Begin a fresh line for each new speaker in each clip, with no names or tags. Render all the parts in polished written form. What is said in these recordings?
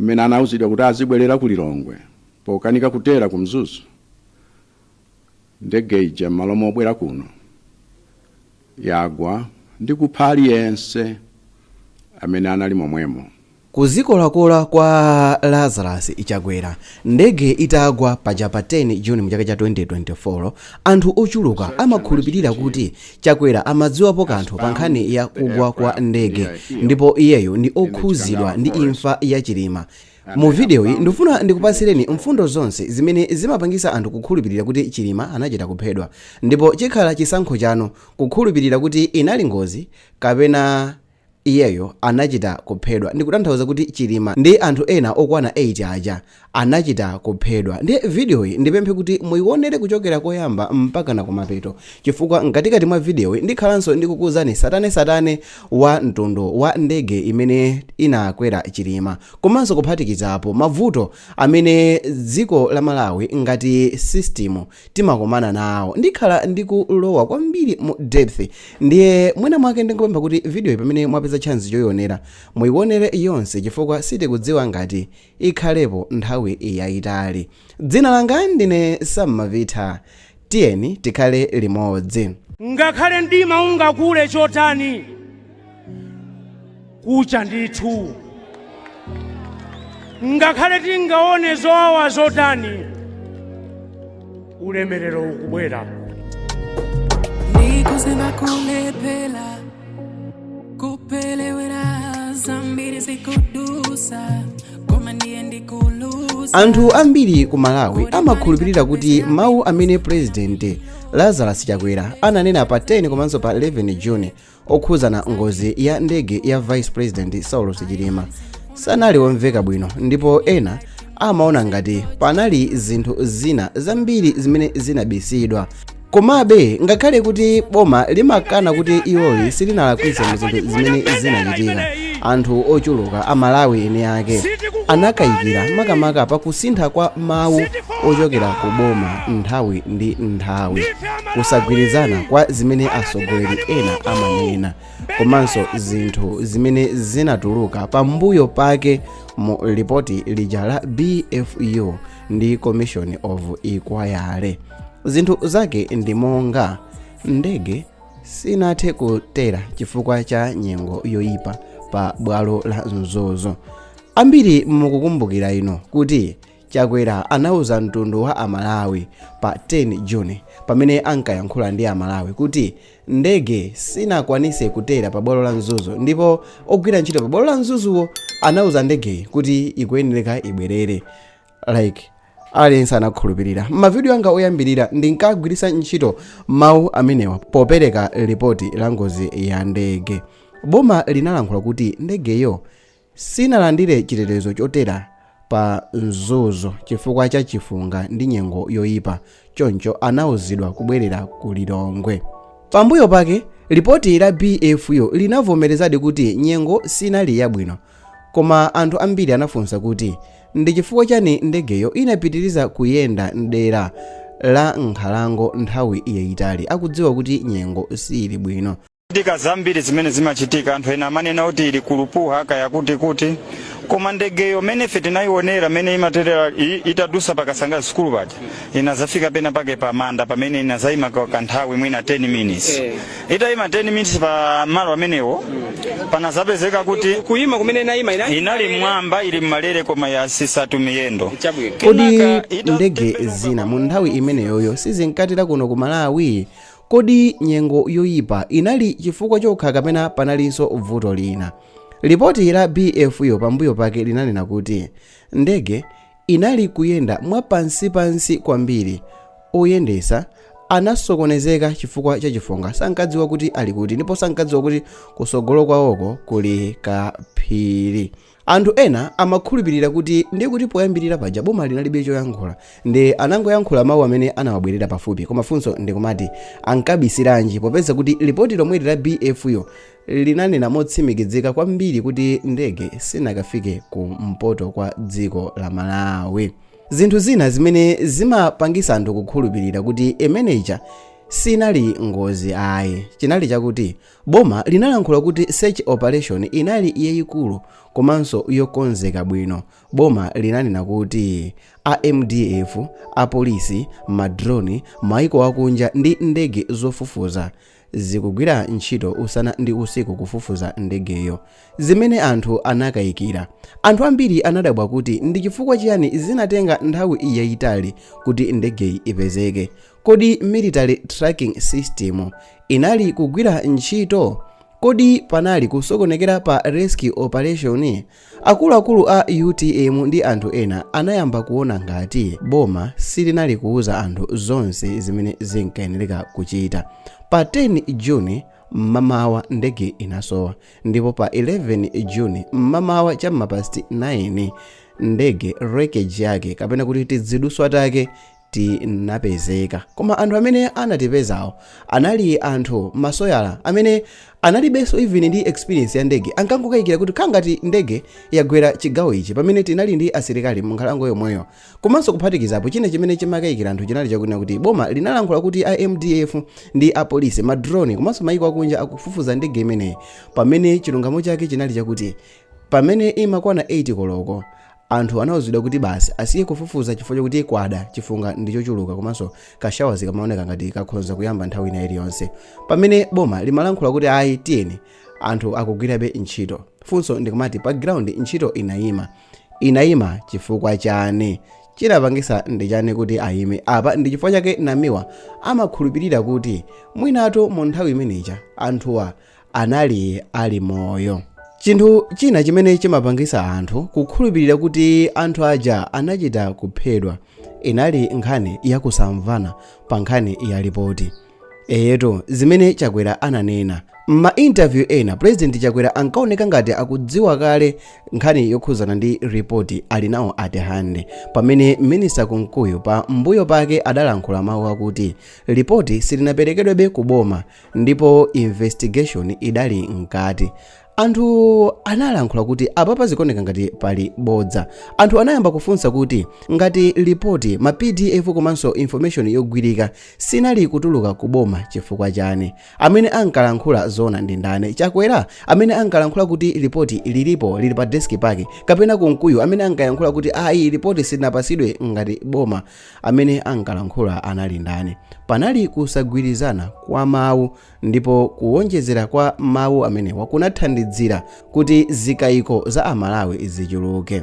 Mmene anauzidwa kuti azibwerera ku Lilongwe pokanika kutera ku Mzuzu, ndege ija m'malo mobwera kuno yagwa ndi kupha aliyense amene anali momwemo.
Kuzikolakola kwa Lazarus Chakwera ndege itagwa paja pa 10 June mchaka cha 2024, anthu ochuluka amakhulupirira kuti Chakwera amadziwapo kanthu pa nkhani ya kugwa kwa ndege ndipo iyeyo ndi okhuzidwa ndi imfa ya Chilima. Mu videoyi ndifuna ndikupasireni mfundo zonse zimene zimapangisa anthu kukhulupirira kuti Chilima anachita kuphedwa, ndipo chikhala chisankho chanu kukhulupirira kuti inali ngozi kapena iyeyo anachita kuphedwa. Ndikutanthauza kuti Chilima ndi anthu ena okwana 8 aja anachita kuphedwa. Ndiye videoyi ndipemphe kuti muionere kuchokera koyamba mpaka na kumapeto, chifukwa mkatikati mwa videoyi ndikhalanso ndikukuuzani satane wa mtundu wa ndege imene inakwera Chilima, komanso kuphatikizapo mavuto amene dziko la Malawi ngati system timakumana nawo. Ndikhala ndikulowa kwambiri mu depth, ndiye mwina mwake ndingopempha kuti video pamene mwapeza chance choyionera muionere yonse, chifukwa sitikudziwa ngati ikhalepo nthawi yayitali. Dzina langa ndine Sammavitha, tiyeni tikhale limodzi.
Ngakhale mdima ungakule chotani, kucha ndithu. Ngakhale tingaone zowawa zotani, ulemerero ukubwera.
Ndikuziva kulephera, kupelewera, zambiri zikudusa, koma ndiye ndikulusa.
Anthu ambiri ku Malawi amakhulupirira kuti mawu amene President Lazarus Chakwera ananena pa 10 komanso pa 11 June okhuzana ngozi ya ndege ya Vice President Saulos Chilima sanali womveka bwino, ndipo ena amaona ngati panali zinthu zina zambiri zimene zinabisidwa. Komabe, ngakhale kuti boma limakana kuti iwoli silinalakwitse mu zinthu zimene zinachitika, anthu ochuluka Amalawi ene ake anakayikira, makamaka pakusintha kwa mawu ochokera ku boma nthawi ndi nthawi, kusagwirizana kwa zimene atsogoleri ena amanena, komanso zinthu zimene zinatuluka pambuyo pake mu lipoti lija la BFU ndi Commission of Inquiry. Zinthu zake ndi monga ndege sinathe kutera chifukwa cha nyengo yoyipa pa bwalo la Mzuzu. Ambiri mukukumbukira ino kuti Chakwera anauza mtundu wa Amalawi pa 10 June pamene ankayankhula ndi Amalawi kuti ndege sinakwanise kutera pa bwalo la Mzuzu, ndipo ogwira ntchito pa bwalo la Mzuzuwo anauza ndegeyi kuti ikuyenereka ibwerere. Like, aliyense anakhulupirira. M'mavidiyo anga oyambirira ndinkagwiritsa ntchito mawu amenewa popereka lipoti la ngozi ya ndege. Boma linalankhula kuti ndegeyo sinalandire chitetezo chotera pa Mzuzu chifukwa cha chifunga ndi nyengo yoyipa, choncho anauzidwa kubwerera ku Lilongwe. Pambuyo pake lipoti la BFU linavomerezadi kuti nyengo sinali yabwino, koma anthu ambiri anafunsa kuti ndi chifukwa chani ndegeyo inapitiriza kuyenda mdera la nkhalango nthawi yayitali akudziwa kuti nyengo sili bwino.
Tika zambiri zimene zimachitika, anthu ena amanena kuti ili kulupuha kaya kuti, koma ndegeyo mene ife tinayionera mene imaterera itadusa pakasanga sukulu paja, inazafika pena pake pa manda pamene inazayima kanthawi mwina 10 minutes. Itayima 10 minutes pa malo amenewo, panazapezeka kuti
kuyima kumene inayima
inali mwamba, ili mmalere, koma yasisatu miyendo.
Kodi
Kenaka
ndege zina mu nthawi imeneyoyo sizinkatera kuno ku Malawi? Kodi nyengo yoyipa inali chifukwa chokha kapena panalinso vuto lina? Lipoti la BFU pambuyo pake linanena kuti ndege inali kuyenda mwapansipansi kwambiri, oyendesa anasokonezeka chifukwa cha chifunga, sankadziwa kuti ali kuti ndipo sankadziwa kuti kusogolo kwawoko kuli kaphiri. Anthu ena amakhulupirira kuti ndiye kuti poyambirira paja boma linalibe choyankhula, ndi anangoyankhula mawu amene anawabwerera pafupi. Koma funso ndikumati, ankabisiranji popeza kuti lipoti lomweli la BFU linanena motsimikizika kwambiri kuti ndege sinakafike kumpoto kwa dziko la Malawi? Zinthu zina zimene zimapangisa anthu kukhulupirira kuti imeneja Sinali ngozi ayi. Chinali chakuti boma linalankhula kuti search operation inali yayikulu komanso yokonzeka bwino. Boma linanena kuti a MDF, apolisi, ma drone, maiko akunja ndi ndege zofufuza zikugwira ntchito usana ndi usiku kufufuza ndegeyo. Zimene anthu anakayikira, anthu ambiri anadabwa kuti ndi chifukwa chiyani zinatenga nthawi yayitali kuti ndegeyi ipezeke. Kodi military tracking system inali kugwira ntchito? Kodi panali kusokonekera pa rescue operation? Akuluakulu a UTM ndi anthu ena anayamba kuona ngati boma silinali kuuza anthu zonse zimene zinkayenereka kuchita. Pa 10 June mmamawa ndege inasowa, ndipo pa 11 June mmamawa cham'ma past 9 ndege wreckage yake, kapena kuti tidziduswa take, tinapezeka. Koma anthu amene anatipezawo anali anthu masoyala amene analibenso even ndi experience ya ndege. Ankangokayikira kuti khangati ndege yagwera chigawo ichi, pamene tinali ndi asilikali mu nkhalango yomweyo. Komanso kuphatikizapo, china chimene chimakayikira anthu chinali chakunena kuti boma linalankhula kuti a MDF ndi apolisi, ma drone komanso maiko akunja akufufuza ndege imeneyi, pamene chilungamo chake chinali chakuti pamene imakwana 8 koloko anthu anawuzidwa kuti basi, asiye kufufuza chifukwa chokuti kwada, chifunga ndi chochuluka, komanso ka shower zikamaoneka ngati kakhonza kuyamba nthawi ina iliyonse, pamene boma limalankhula kuti ayi, tiyeni, anthu akugwirabe ntchito. Funso ndikumati, pa ground ntchito inayima, inayima chifukwa chani? Chinapangisa ndi chani kuti ayime apa? Ndi chifukwa chake Namiwa amakhulupirira kuti mwinatu mu nthawi imeneja anthuwa anali ali moyo. Chinthu china chimene chimapangisa anthu kukhulupirira kuti anthu aja anachita kuphedwa inali nkhani yakusamvana pa nkhani ya ripoti. Eyeto, zimene Chakwera ananena m'ma interview ena, President Chakwera ankaoneka ngati akudziwa kale nkhani yokhuzana ndi ripoti, ali nawo at hand, pamene Minister Kunkuyu pa mbuyo pake adalankhula mawu akuti ripoti silinaperekedwebe ku boma ndipo investigation idali mkati. Anthu analankhula kuti apa zikuoneka ngati pali bodza. Anthu anayamba kufunsa kuti ngati ripoti, ma PDF komanso information yogwirika sinali kutuluka ku boma, chifukwa chani? Amene ankalankhula zona ndi ndani? Chakwera amene ankalankhula kuti ripoti lilipo, lili pa desk pake, kapena Kunkuyu amene ankayankhula kuti ayi, ripoti silinapasidwe ngati boma? Amene ankalankhula anali ndani? Panali kusagwirizana kwa mawu, ndipo kuwonjezera kwa mawu amenewa kunathandizira kuti zikayiko za Amalawi zichuluke.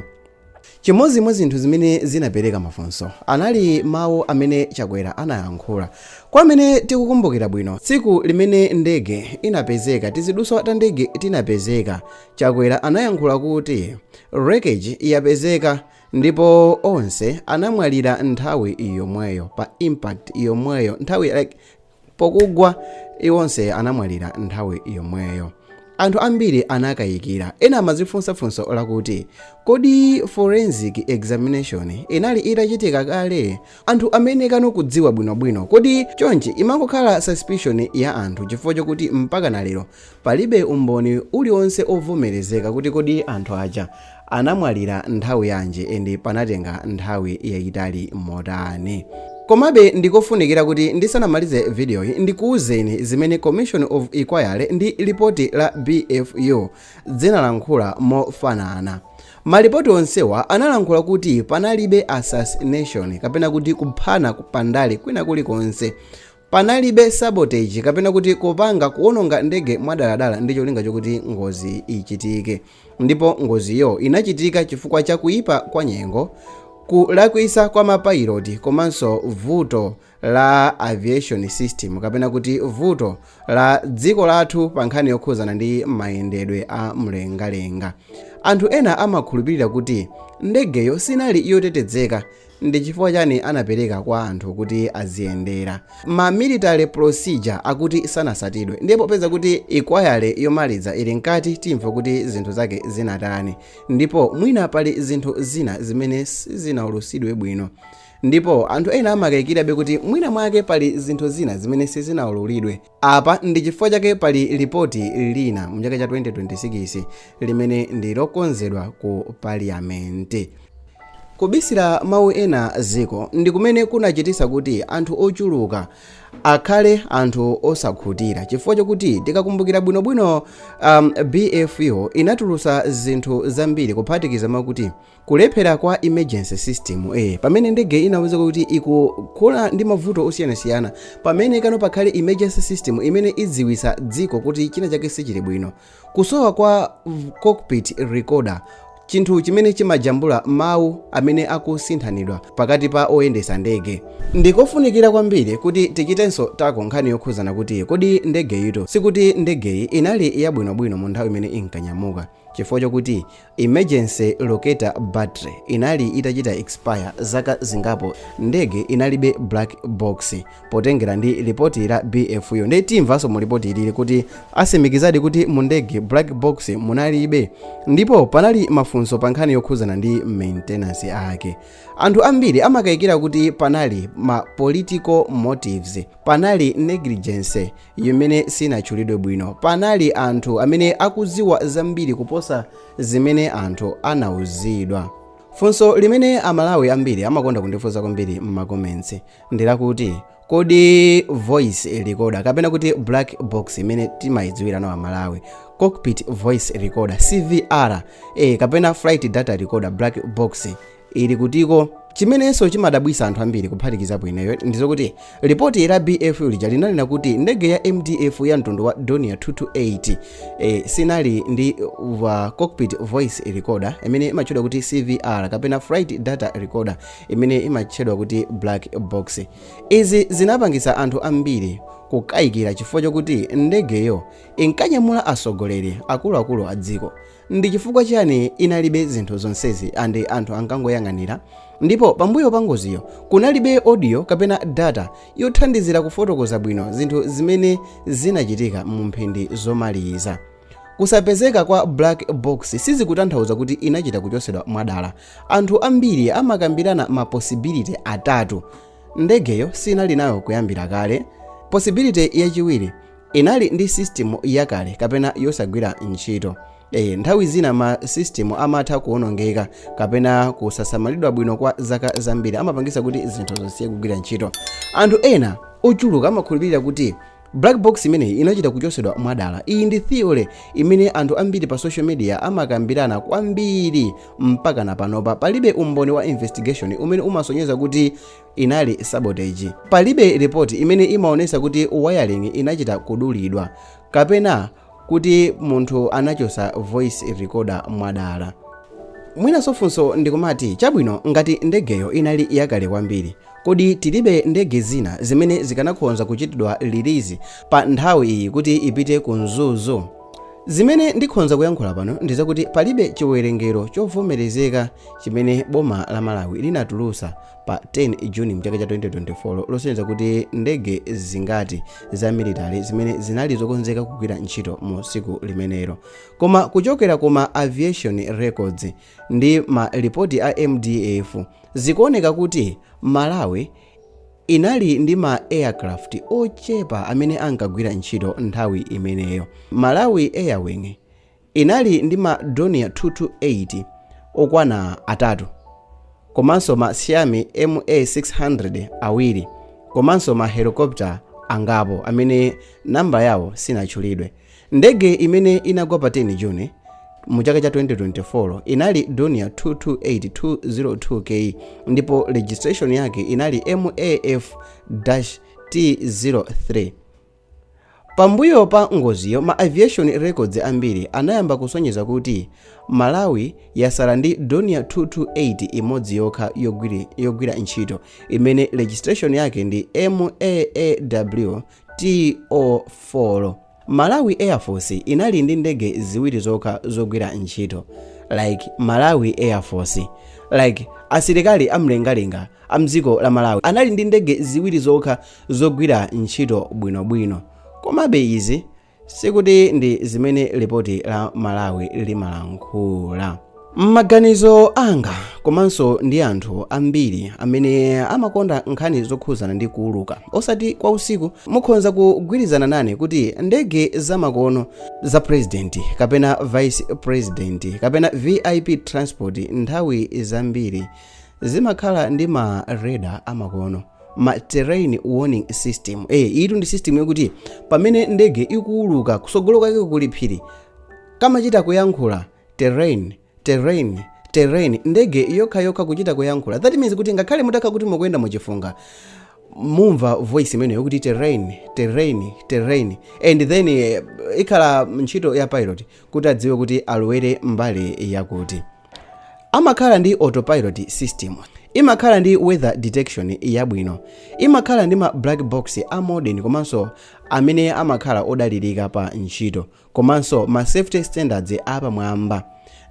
Chimodzi mwa zinthu zimene zinapereka mafunso anali mawu amene Chakwera anayankhula. Kwa amene tikukumbukira bwino, tsiku limene ndege inapezeka, tiziduswa ta ndege tinapezeka, Chakwera anayankhula kuti wreckage yapezeka ndipo onse anamwalira nthawi yomweyo, pa impact yomweyo, nthawi like pokugwa iwonse anamwalira nthawi yomweyo. Anthu ambiri anakayikira. Ena amazifunsa funso lakuti kodi forensic examination inali itachitika kale? Anthu amene kano kudziwa bwinobwino, kodi chonchi imangokhala suspicion ya anthu, chifukwa chokuti mpaka na lero palibe umboni uliwonse ovomerezeka kuti kodi anthu aja anamwalira nthawi yanji and panatenga nthawi yayitali motani. Komabe ndikofunikira kuti ndisanamalize videoyi ndikuwuzeni zimene Commission of Inquiry ndi lipoti la BFU zinalankhula mofanana. Malipoti onsewa analankhula kuti panalibe assassination kapena kuti kuphana pandale kwina kulikonse, panalibe sabotage kapena kuti kupanga kuwononga ndege mwadaladala ndi cholinga chokuti ngozi ichitike, ndipo ngoziyo inachitika chifukwa cha kuyipa kwa nyengo, kulakwisa kwa mapayiloti komanso vuto la aviation system kapena kuti vuto la dziko lathu pa nkhani yokhuzana ndi mayendedwe a mlengalenga. Anthu ena amakhulupirira kuti ndegeyo sinali yotetezeka, ndi chifukwa chani anapereka kwa anthu kuti aziyendera? Ma military procedure akuti sanasatidwe. Ndipo popeza kuti inquiry yomaliza ili mkati, timve kuti zinthu zake zinatani, ndipo mwina pali zinthu zina zimene sizinaulusidwe bwino, ndipo anthu ena amakayikirabe kuti mwina mwake pali zinthu zina zimene sizinaululidwe. Apa ndi chifukwa chake pali lipoti lina mu chaka cha 2026 limene ndi lokonzedwa ku parliament. Kubisira mawu ena ziko ndi kumene kunachitisa kuti anthu ochuluka akhale anthu osakhutira, chifukwa chokuti tikakumbukira bwinobwino, BFU inatulusa zinthu zambiri, kuphatikiza makuti kulephera kwa emergency system, pamene ndege inaweza kuti ikukhala ndi mavuto osiyanasiyana, pamene kano pakhale emergency system imene idziwisa dziko kuti china chake sichili bwino. Kusowa kwa cockpit recorder, chinthu chimene chimajambula mawu amene akusinthanidwa pakati pa oyendesa ndege. Ndikofunikira kwambiri kuti tichitenso tako nkhani yokhuzana kuti kodi ndegeyito, sikuti ndegeyi inali yabwinobwino mu nthawi imene inkanyamuka, chifukwa chokuti emergency locator battery inali itachita expire zaka zingapo. Ndege inalibe black box potengera ndi ripoti la BFU. Ndi timvanso mu ripoti ilili kuti asimikizadi kuti mu ndege black box munalibe, ndipo panali mafunso pa nkhani yokhuzana ndi maintenance ake. Anthu ambiri amakayikira kuti panali ma political motives, panali negligence imene sinatchulidwe bwino, panali anthu amene akuziwa zambiri kuposa zimene anthu anauzidwa. Funso limene Amalawi ambiri amakonda kundifunsa kwambiri m'ma comments ndilakuti, kodi voice recorder kapena kuti black box imene timayidziwira nawo Amalawi, cockpit voice recorder, CVR, kapena flight data recorder black box, ili kutiko? Chimenenso chimadabwisa anthu ambiri, kuphatikizapo ineyo, ndizokuti ripoti la BFU lija linanena kuti ndege ya MDF ya mtundu wa Dornier 228 sinali ndi cockpit voice recorder imene imatchedwa kuti CVR kapena flight data recorder imene imatchedwa kuti black box. Izi zinapangisa anthu ambiri kukayikira, chifukwa chokuti ndegeyo inkanyamula atsogoleri akuluakulu a dziko. Ndi chifukwa chani inalibe zinthu zonsezi and anthu ankangoyang'anira? Ndipo pambuyo pa ngoziyo kunalibe audio kapena data yothandizira kufotokoza bwino zinthu zimene zinachitika mu mphindi zomaliza. Kusapezeka kwa black box sizikutanthauza kuti inachita kuchosedwa mwadala. Anthu ambiri amakambirana ma possibility atatu: ndegeyo sinali nayo kuyambira kale; possibility yachiwiri, inali ndi system yakale kapena yosagwira ntchito. Nthawi zina ma system amatha kuwonongeka kapena kusasamalidwa bwino kwa zaka zambiri, amapangisa kuti zinthu zosiye kugwira ntchito. Anthu ena ochuluka amakhulupirira kuti black box imeneyi inachita kuchosedwa mwadala. Iyi ndi theory imene anthu ambiri pa social media amakambirana kwambiri mpaka na panopa. Palibe umboni wa investigation umene umasonyeza kuti inali sabotage. Palibe report imene imaonesa kuti wiring inachita kudulidwa kapena kuti munthu anachosa voice recorder mwadala. Mwinanso funso ndikumati, chabwino, ngati ndegeyo inali yakale kwambiri, kodi tilibe ndege zina zimene zikanakhoza kuchitidwa release pa nthawi iyi kuti ipite ku Mzuzu? Zimene ndikhonza kuyankhula pano ndizakuti palibe chiwerengero chovomerezeka chimene boma la Malawi linatulusa pa 10 Juni mchaka cha 2024 losonyeza kuti ndege zingati za military zimene zinali zokonzeka kugwira ntchito mu tsiku limenelo. Koma kuchokera kuma aviation records ndi ma ripoti a MDF, zikuoneka kuti Malawi inali ndi ma aircraft ochepa amene ankagwira ntchito nthawi imeneyo. Malawi Airwing inali ndi ma Dornier 228 okwana atatu, komanso ma Xiamen MA600 awiri, komanso ma helicopter angapo amene namba yawo sinatchulidwe. Ndege imene inagwa pa 10 June mu chaka cha 2024 inali Dornier 228202K, ndipo registration yake inali MAF-T03. Pambuyo pa ngoziyo, ma aviation records ambiri anayamba kusonyeza kuti Malawi yasala ndi Dornier 228 imodzi yokha yogwira ntchito, imene registration yake ndi MAAW TO4. Malawi Air Force inali ndi ndege ziwiri zokha zogwira ntchito. Like, Malawi Air Force, like asilikali amlengalenga amdziko la Malawi, anali ndi ndege ziwiri zokha zogwira ntchito bwinobwino. Komabe izi sikuti ndi zimene ripoti la Malawi limalankhula. M'maganizo anga, komanso ndi anthu ambiri amene amakonda nkhani zokhuzana ndi kuuluka osati kwa usiku, mukhoza kugwirizana nane kuti ndege zamakono za president kapena vice president kapena VIP transport nthawi zambiri Zimakhala ndi ma radar amakono, ma terrain warning system. Itu ndi system yokuti pamene ndege ikuuluka, kusogolo kwake kuli phiri, kamachita kuyankhula "terrain, terrain, terrain", ndege yokhayokha kuchita kuyankhula. That means kuti ngakhale mutakhala kuti mukuyenda muchifunga, mumva voice imeneyo yokuti "terrain, terrain, terrain", and then ikhala ntchito ya pilot kuti adziwe kuti alowere mbali yakuti. Amakhala ndi autopilot system, imakhala ndi weather detection yabwino, imakhala ndi ma black box a modern komanso amene amakhala odalirika pa ntchito, komanso ma safety standards apamwamba.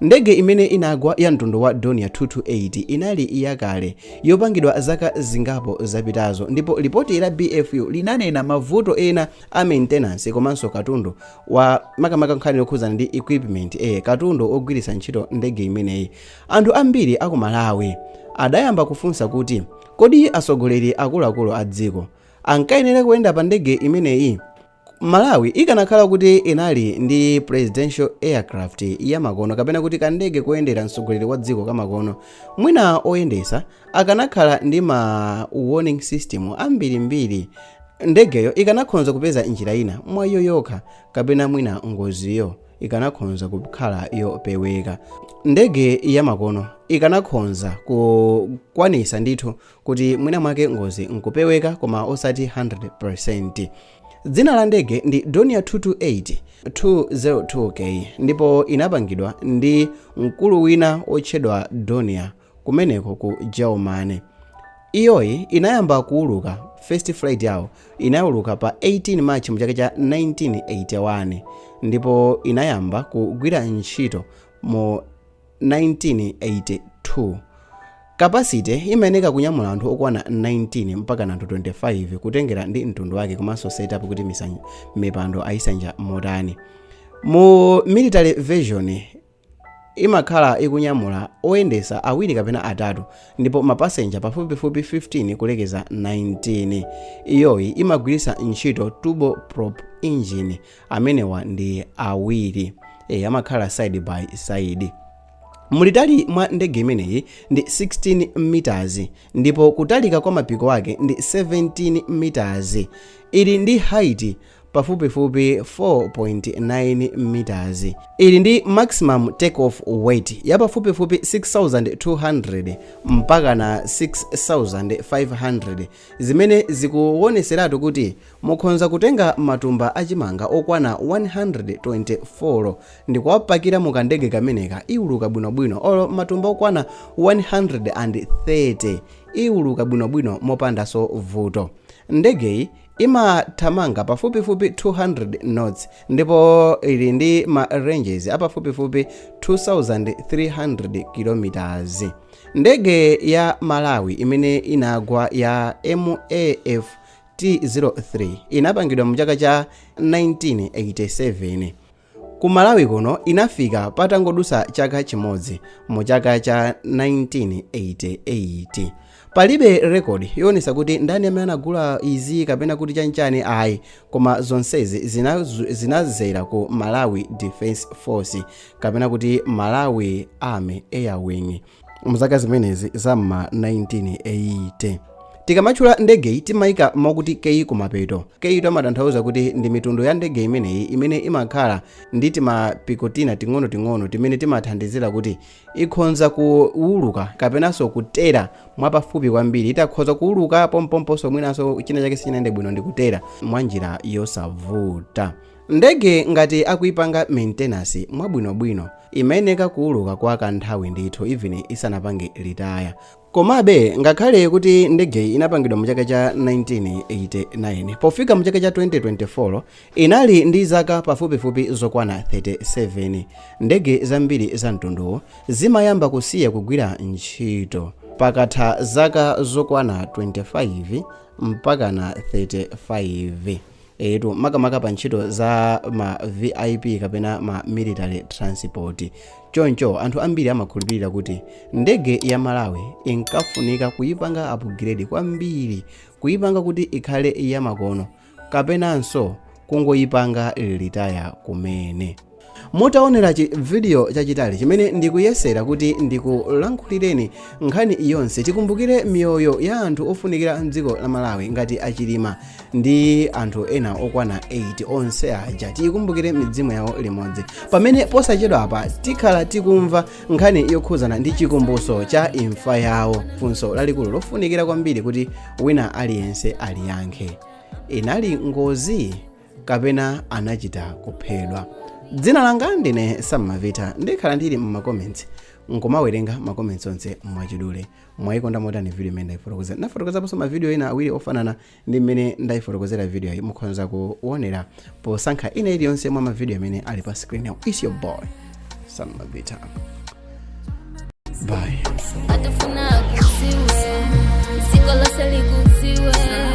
Ndege imene inagwa ya mtundu wa Dornier 228 inali yakale, yopangidwa zaka zingapo zapitazo, ndipo lipoti la BFU linanena mavuto ena a maintenance komanso katundu wa, makamaka nkhani yokhuzana ndi equipment, katundu ogwiritsa ntchito ndege imeneyi. Anthu ambiri aku Malawi adayamba kufunsa kuti kodi atsogoleri akuluakulu a dziko ankayenera kuyenda pa ndege imeneyi? Malawi ikanakhala kuti inali ndi presidential aircraft yamakono, kapena kuti kandege koyendera mtsogoleri wa dziko kamakono, mwina oyendesa akanakhala ndi ma warning system ambirimbiri, ndegeyo ikanakhonza kupeza njira ina mwayo yokha, kapena mwina ngoziyo ikanakhonza kukhala yopeweka. Ndege yamakono ikanakhonza kukwanisa ndithu kuti mwina mwake ngozi nkupeweka, koma osati 100. Dzina la ndege ndi Dornier 228 202K ndipo inapangidwa ndi mkulu wina otchedwa Dornier kumeneko ku Germany. Iyoyi inayamba kuuluka, first flight yawo inayuluka pa 18 March mu chaka cha 1981, ndipo inayamba kugwira ntchito mu 1982. Capacity imayeneka kunyamula anthu okwana 19 mpaka anthu 25, kutengera ndi mtundu wake komanso setup kuti mipando ayisanja motani. Mu military version imakhala ikunyamula oyendesa awiri kapena atatu, ndipo mapasenja pafupifupi 15 kulekeza 19. Iyoyi imagwiritsa ntchito turboprop engine, amenewa ndi awiri, amakhala side by side. Mulitali mwa ndege imeneyi ndi 16 meters, ndipo kutalika kwa mapiko ake ndi 17 meters. Ili ndi height pafupifupi 4.9 meters. Ili ndi maximum takeoff weight ya pafupifupi 6200 mpaka na 6500, zimene zikuoneseratu kuti mukhonza kutenga matumba achimanga okwana 124 ndi kuwapakira mukandege kameneka, iwuluka bwinobwino, olo matumba okwana 130, iwuluka bwinobwino mopandanso vuto. Ndegeyi imathamanga pafupifupi 200 knots, ndipo ili ndi ma ranges apafupifupi 2300 kilometers. Ndege ya Malawi imene inagwa ya MAF T03 inapangidwa mu chaka cha 1987. Ku Malawi kuno inafika patangodusa chaka chimodzi, mu chaka cha 1988. Palibe record yoonesa kuti ndani amene anagula izi kapena kuti chanchani, ayi, koma zonsezi zinazera ku Malawi Defense Force kapena kuti Malawi Army Air Wing mzaka zimenezi zam'ma 1980. Tikamatchula ndegeyi timayika makuti K kumapeto. K amatanthauza kuti ndi mitundu ya ndege imeneyi imene imakhala ndi timapiko tina ting'onoting'ono timene timathandizira kuti ikhonza kuwuluka kapenanso kutera mwapafupi kwambiri. Itakhoza kuwuluka pompomponso, mwinanso china chake sichinayende bwino, ndi kutera mwa njira yosavuta. Ndege ngati akuipanga maintenance mwabwinobwino imayeneka kuwuluka kwa kanthawi ndithu even isanapange retire. Komabe ngakhale kuti ndegeyi inapangidwa mu chaka cha 1989, pofika mu chaka cha 2024 inali ndi zaka pafupifupi zokwana 37. Ndege zambiri za mtunduwo zimayamba kusiya kugwira ntchito pakatha zaka zokwana 25 mpaka na 35, etu, makamaka pa ntchito za ma VIP kapena ma military transport. Choncho anthu ambiri amakhulupirira kuti ndege ya Malawi inkafunika kuyipanga upgrade kwambiri, kuyipanga kuti ikhale yamakono, kapenanso kungoyipanga retire kumene. Mutaonera chi video chachitali chimene ndikuyesera kuti ndikulankhulireni nkhani yonse, tikumbukire miyoyo ya anthu ofunikira mdziko la Malawi ngati aChilima ndi anthu ena okwana 8 onse aja. Tiyikumbukire mizimu yawo limodzi pamene posachedwa apa tikhala tikumva nkhani yokhuzana ndi chikumbutso cha imfa yawo. Funso lalikulu lofunikira kwambiri kuti wina aliyense aliyankhe: inali ngozi kapena anachita kuphedwa? Dzina langa ndine Sammavita. Ndikhala ndili mmacomments nkumawerenga macomments onse mwachidule. Mwayikonda motani video imene ndayifotokozera? Ndafotokozaponso mavideo ena awiri ofanana ndi mmene ndayifotokozera video iyi. Mukhoza kuonera posankha ina iliyonse mwa mavideo amene ali pa screen yawo. Is your boy Sammavita, bye.
Atufuna kuziwe, dziko lonse likudziwe.